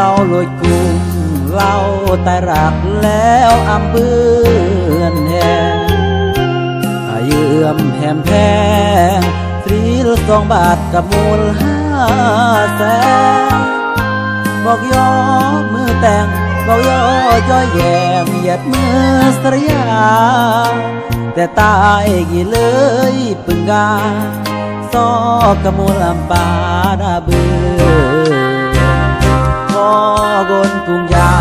ເລົ່າໂລຍກຸງ ເລົ່າຕາຍຮັກແລ້ວອຳເບືອນແຮງ ຫາເຢື້ອມແຮມແພງ ຕຣີລສອງບາດກັບມູນຫ້າແສນ ບອກຍໍມືແຕ່ງ ບອກຍໍຍ້ອຍແຢງ ຢຽດມືສະຍາ ແຕ່ຕາຍກີເລີຍ ປຶງກາ ຊອກກະມູນລຳປາດາບື ຂໍກົນກຸງຢາ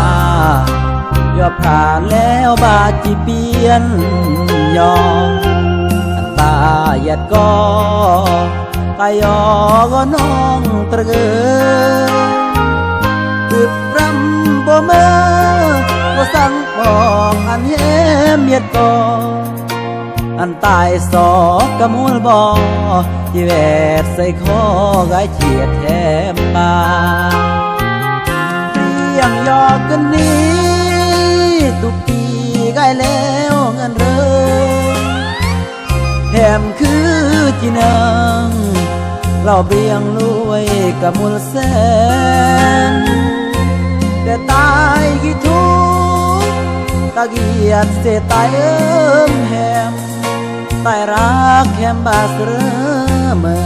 ຢອບຜ່ານແລ້ວບາດຈີປ່ຽນ ຍອມອັນຕາຢາດກໍ ກະຢອກກໍນ້ອງຕະເກີ ປຶບຣຳບໍ່ເມີ ບໍ່ສັງບອກອັນແຮມຢາດກໍ ອັນຕາຍຊອກກະມູນບໍ່ ທີ່ແວດໃສ່ຄໍກະຈຽດແຖມປາ ພຽງຢອກກັນນີ້ ຕຸກຕີກາຍແລ້ວເງິນເຣີ ແຖມຄືຈີນາງ ເລົ່າບຽງລວຍກະມູນແສນ ແຕ່ຕາຍກີທຸກ ຕາກຽດເສຕາຍເອີ້ມແຮມ ຕາຍຮັກແຮມບາດເຣີເມີ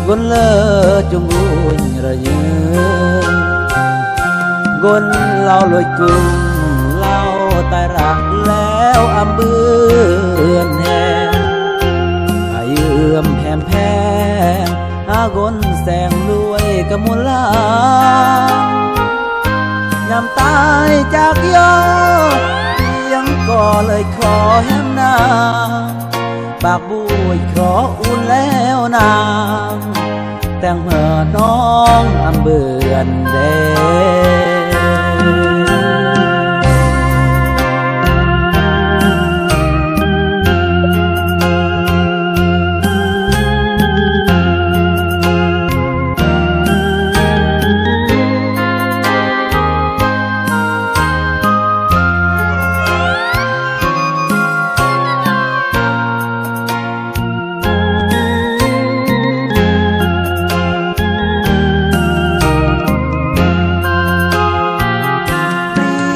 ກົນເລີຈຸງອຸຍລະຍື ກົນເລົ່າໂລຍກຸງ ເລົ່າຕາຍຮັກແລ້ວອຳເບືອນແຮງ ຫາເຢື້ອມແຮມແພງ ຫາກົນແສງລວຍກະມູນລາ ຍາມຕາຍຈາກຢອກ ພຽງກໍເລີຍຂໍແຮມນາ ປາກບູຍຂໍອຸ່ນແລ້ວນາງ ແຕ່ງເມີນ້ອງອຳເບືອນແດງ.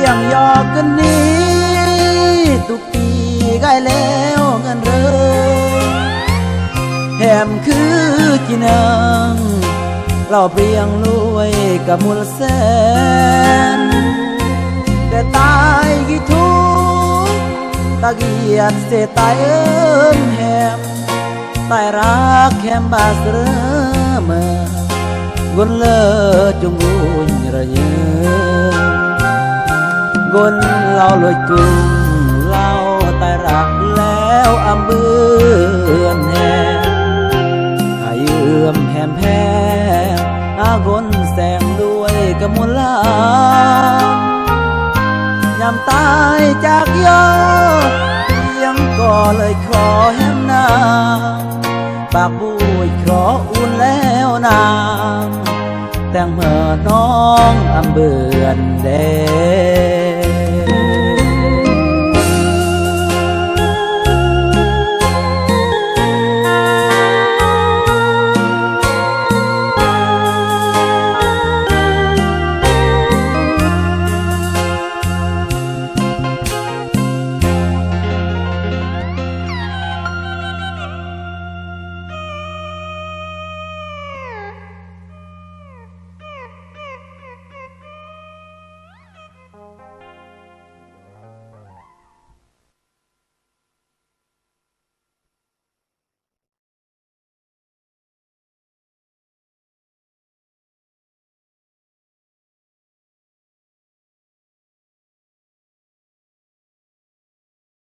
ພຽງຢອກກັນນີ້ ຕຸກຕີກາຍແລ້ວເງິນເຣີ ແຖມຄືຈີນາງ ເລົ່າບຽງລວຍກະມູນແສນ ແຕ່ຕາຍກີທຸກ ຕາກຽດເສຕາຍເອີ້ມແຮມ ຕາຍຮັກແຮມບາດເຣີເມີ ກົນເລີຈຸງອຸຍລະຍື ກົນເລົ່າໂລຍກຸງ ເລົ່າຕາຍຮັກແລ້ວອຳເບືອນແຮງ ຫາເຢື້ອມແຮມແພງ ຫາກົນແສງລວຍກະມູນລາ ຍາມຕາຍຈາກຢອກ ພຽງກໍເລີຍຂໍແຮມນາງ ປາກບູຍຂໍອຸ່ນແລ້ວນາງ ແຕ່ງເມີນ້ອງອຳເບືອນແດ